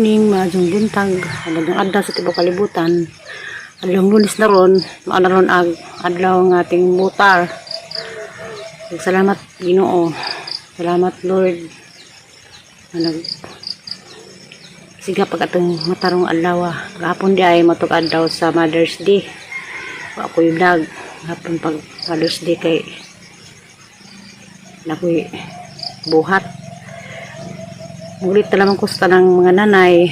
Morning, maayong buntag, maayong adlaw sa tibok kalibutan. Adlaw Lunes na ron, mao na ron ang adlaw nga ating butar. Ug salamat, Ginoo. Salamat, Lord. Nga nag siga pag atong matarong adlaw. Gahapon di ay matug adlaw sa Mother's Day. Wa ko'y vlog gahapon pag Mother's Day kay nakoy buhat. Mulit na lamang ko sa tanang mga nanay.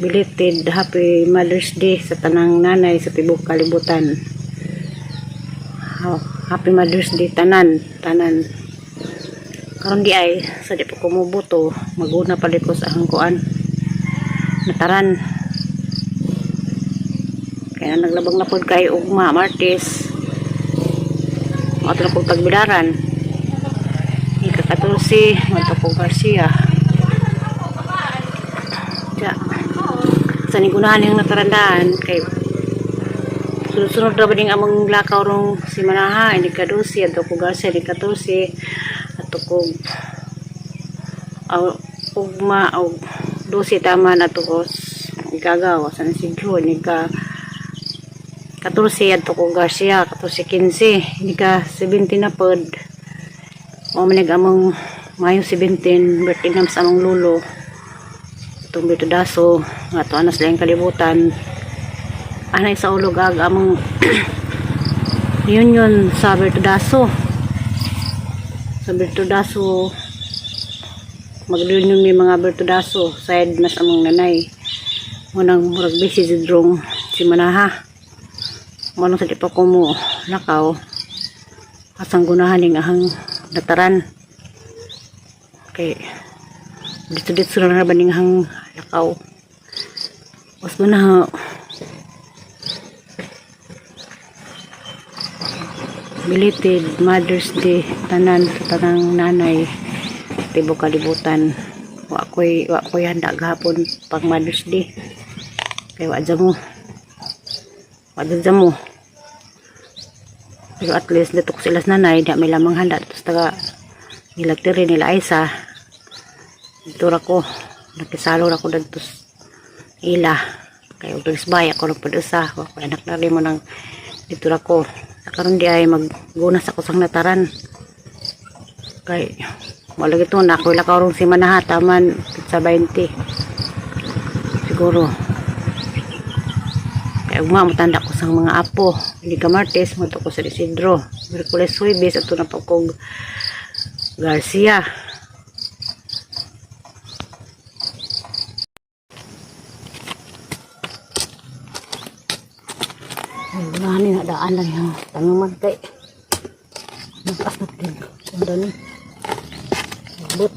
Belated Happy Mother's Day sa tanang nanay sa tibok kalibutan. Happy Mother's Day tanan, tanan. Karon di ay sa di pa ko mubuto, maguna pa ko sa ahang kuan. Nataran. Kaya naglabang na pod kay ugma, Martes. Mo na kong tagbilaran. Ika 14, mo ko Garcia. Ja. Sa nigunahan yung natarandaan kay sunod-sunod ra ba ding among lakaw rong si Manaha, hindi ka 12, ato ko Garcia, hindi ka 12, ato ko ugma og 12 tama na to ko gagaw sa Isidro, hindi ka 14, ato ko Garcia, 14, 15, hindi ka 17 na pod. Mao man among Mayo 17, birthday nam sa among lolo, itong Bito Daso nga to anas lang kalibutan anay sa ulog ag among reunion sa Berto Daso. Sa Berto Daso mag-reunion mi mga Berto Daso, side mas among nanay. Mo nang murag busy si Drong si Manaha mo nang sa di pa ko mo lakaw asang gunahan ning ahang dataran kay dito dito na ba ning ahang lakaw. Was mo na belated Mother's Day tanan, sa tanang nanay tibok kalibutan. Wa ko'y handa gahapon pag Mother's Day kay wa dyan mo, wa dyan mo, pero at least dito ko sila sa nanay di may lamang handa. Tapos taga nila Tiri, nila Aisa, dito ra ko nakisalo ra ko dito ila kay og bay ako nagpadusa ko anak na rin mo nang dito ra ko. Sa karon di ay maggunas ako sang nataran kay wala gito na ako lakaw rong si Manaha taman sa 20 siguro kay ugma mutanda ko sang mga apo. Hindi ka Martes mo ko sa Isidro, Miyerkules, Huwebes ato na pa kog Garcia. Ay, gunahan ni daan lang yung tanuman kay nagpas na din. Ang dami. But.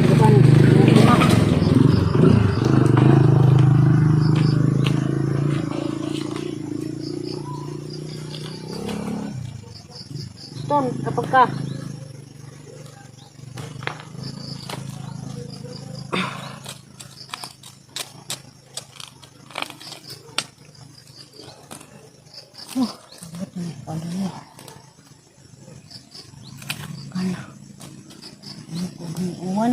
Bukan, lima. Ton, kapag ka. Oh, sabot na yung pala niya. Kana. Ano ko uwan?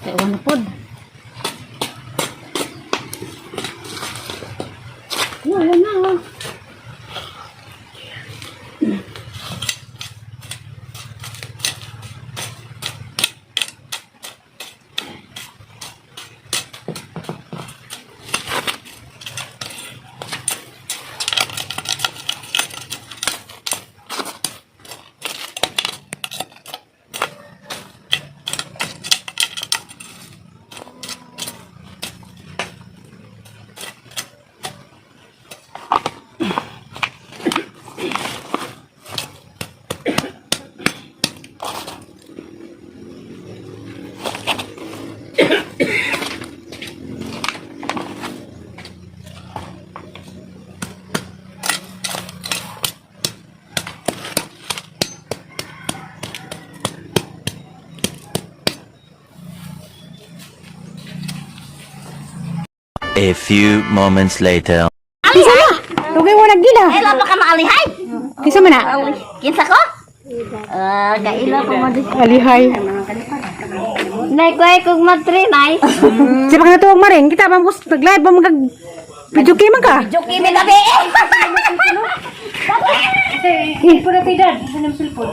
Taiwan na pod. Wala na. Oh. A few moments later. Kinsa na? Dugay mo nagdila. Ay, lapa ka maalihay. Kinsa man na? Kinsa ko? Ah, kaila ko mo di. Alihay. Nay ko ay kog matri nay. Siya pa ka natuwag maring. Kita ba mo nag-live ba mag video kay man ka? Joke mi gabi.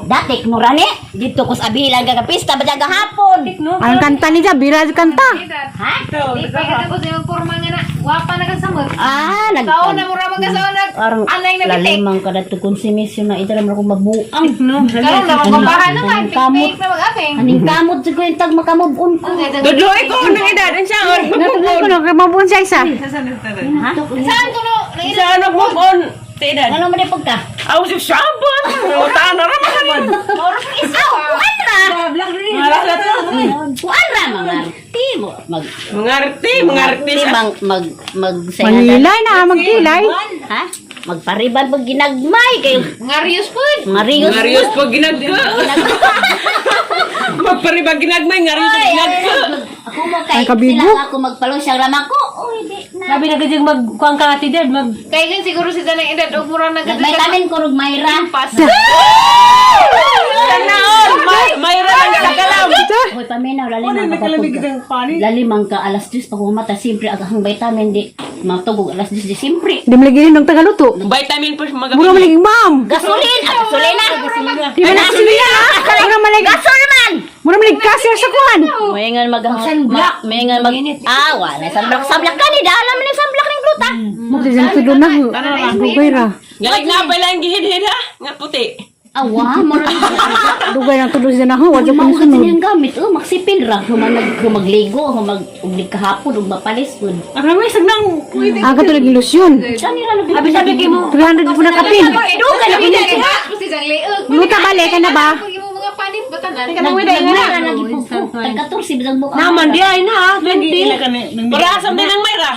Dati knura ni dito ko sa abilan gagapista ba gahapon. Ang kanta niya, bira sa kanta. Ha? Di pa ka tapos yung porma nga na. Wapa na kang samot. Ah, nag Sao na mura magkasaw nag Arang anay na bitik. lalimang ka dito konsumisyon na ito naman akong mabuang. Karon na magpapahan naman. Kamot. Fake na mag-aping. Aning kamot sa ko yung tag makamove-on ko. Dudloy ko nang edad ang siya or Natuloy ko no, kay mabuon siya isa. Ha? Saan ko no? Sa ano move on sa edad. Ano man pagka? Aw si sabon. Utaan na ra man. Aw, kuan ra. Kuan ra mga arti mo mag Mangarti, mangarti Di sa mang mag mag Mangilay na, magkilay. Ha? Magpariban pag ginagmay kayo. Ngarius po. Marius. Ngarios pag ginagka. Magparibag ginagmay, ngarios pag ginagka. Ako mo kay Ay, kabigo. sila ako magpalo siya ramang ko. Uy, di na. Sabi na gadyang magkuang ka ati dad, mag Kaya gan siguro si Danang edad og mura na Nagmay kamin ko rug mayra. Pas. Tanaon, may mayra lang sa kalam. Hoy paminaw lalimang ka Lalimang ka alas 10 pag umata siyempre ang ang vitamin di matugog alas 10 di siyempre. Di malagi rin ng tagaluto. Vitamin po mga Mura malagi ma'am. Gasolin, ah, gasolina. Di ba na gasolina ha? Mura malagi. Gasol man. Mura malagi kasir sa kuan. Mayngan mag sunblock, mayngan mag awa na sunblock, sunblock ka ni dala man yung sunblock ning gluta. Magdizan tulo na. Dugay ra. Galing na pa lang gihid ha. Nga puti. Awa, mura Dugay na tulo siya na ho. Wala Mao ko ka sunod. tiniyang gamit, oh, magsipin ra, humag humagligo, humag uglig kahapon ug mapalis pud. Aramay sagnang Ang katulad ng ilusyon. Siya ni ra nag sabi kay mo, 300 po na kapin. Duga na Sabi na si Jang Leog. Luta balik ka na ba? Pag imo mga panit ba tanan? Nagmura lagi po ko. Tag 14 bitang buka. naman di ay na, ah, 20. Para asam din ang mayra.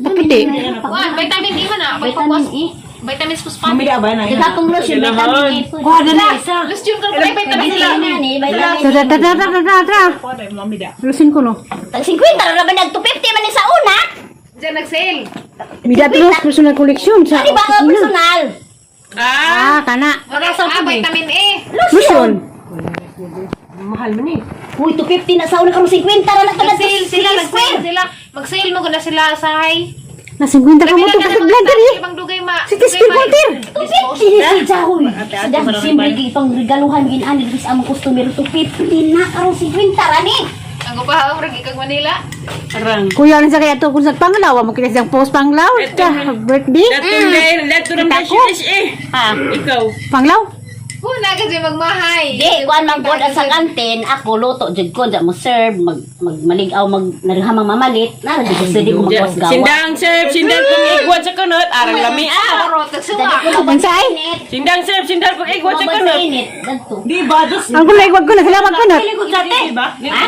Puti. Kuan, vitamin E man na. Vitamin E. Vitamins fosfat. Dagapong lotion vitamin E po. Kuha na isa. Lotion ko pa vitamin E. Vitamin E ni vitamin E. Tara, tara, tara, tara, tara. Lusin ko no. Tag 50 ra ra ba nag 250 man ni sa una? Diyan nag-sale. Mida tulo personal collection sa Di ba ka opisina. personal? Ah, Ah, kana. Ah, vitamin E. Luson. Uy, 250 na sa una karon 50 ra na Nag-sale tagad sila, nag-sale sila. Mag-sale mo na sila sa high. Na 50 ka mo to kasi blender eh. Ibang dugay ma. Si Tiskin Voltaire. 250 ni si Jahoy. Sa simple kay pang regaluhan ginani dito sa among customer 250 na karon 50 ra ni. Ang gupahaw rag ikag Manila. arang. Kuya na sa kaya to kung sa panglaw mo kita siyang post panglaw. Ta, birthday. Dato na dato eh. Ah. Ikaw. Panglaw. Hu na kasi magmahay. Di, kuan man god sa kantin, ako luto jud ko, mo serve, mag magmaligaw, mag narihamang mamalit, na jud ko di ko magwas gawa. Sindang serve, sindang pag igwat sa kunot, arang lami ah. Karot nagsuwa. Unsa ay? Sindang serve, sindang pag igwat sa Mabad sa kunot. init, dadto. Di ba? Dos. Ang kulay wag ko na sila wag ko na. Lingkod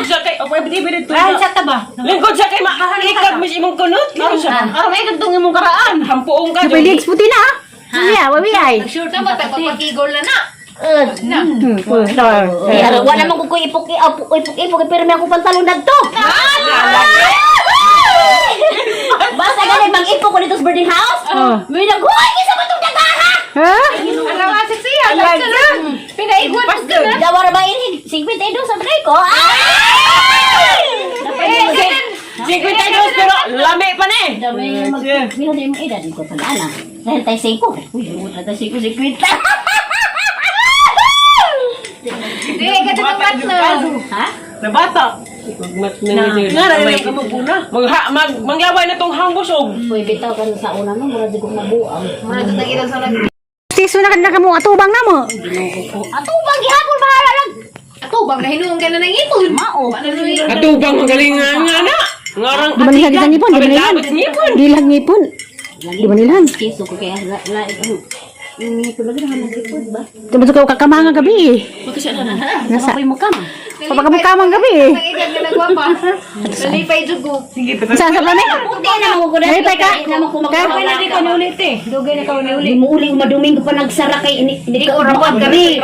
sa kay, oh, pwede ba dito? Ay, sa ta ba? Lingkod sa kay, maikag mis imong kunot. Lingkod sa. Aram ay kadtong imong karaan. Hampuong ka. Felix puti na. ah. Iya, wawi ay. Sure na ba tagpapakigol na na. Eh, ara, wala man ko ko ipok ipok ipok ipok pero may ako pantalon dadto. Basta ganit mang ipok ko dito sa boarding house. Oh. May naghuy kinsa ba tong dagaha? Ha? Araw asik siya. Pinaigwan ko na. Dawar ba ini 52 sa tray ko? Ay! 52 pero lami pa ni. Dami mag Mihon na imong edad ko tag-ana. 35. Uy, lumot na 35, 50. Di, ka mat na. Ha? Nabata. Magmat na ni Nga na ka magbuna. Magha mag manglaway na tong hangusog. Uy, bitaw ka sa una mo, mura di ko nabuang. Mura to tag sa nag. Tiso na ka mo atubang na mo. Ato bang gihapon bahala lang. Ato bang nahinuong ka na ng ipon. Mao. Katubang magaling nga nga na. Ngarang Di man nilhan ngipon, di man nilhan. Abot ngipon. Di nilhan ngipon. Di man nilhan. Kiso ko kaya la la ko lagi na mag-ipon ba? Di ba ka kamanga gabi eh. Nasa ko mo kama. Pagkamukamang gabi eh. Ang edad nga nagwapa. Nalipay jud ko. Saan sa plami? Puti na mo ko dahil Nalipay ka? na mo ko Dugay na di ka niulit eh. Dugay na ka niulit. Di mo uli umaduming ko pa nagsara kay ini ini ka rapod kami.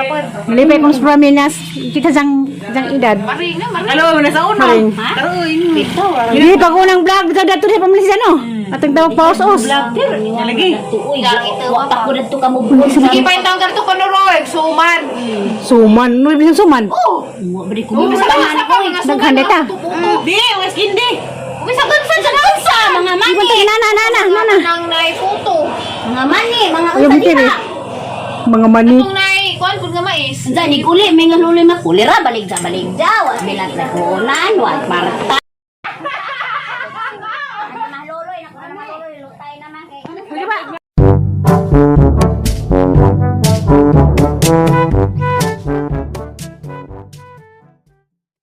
Malipay kong sa praminas. Kita sang sang edad. Maring na, maring. Ano na sa una? Maring. Ha? Karoon. Bitaw. Hindi pag unang vlog bitaw dato siya pamalis ano. Atong tawag paus-os. Lagi. Uy, wa pa ko dadto ka mo buon. Sige pa yung taong karto ko nuroy. Suman. Suman, no ibig suman. Mo bri ko. Ubi sa mga pa mga suman. Daghan data. Tubuto. Di, was hindi. Ubi sa gansa Sa unsa mga Ibang mani? tayo nana nana nana. Nang nay puto. Mga mani, mga Ayaw unsa bitin diha. eh. Mga mani. Itong nay, kuan pud nga mais. Unsa ni kuli may nga luli makulira baligja baligja wa bilang nakunan wa parta. Ano maluloy, naku, ano maluloy, lutay naman kay.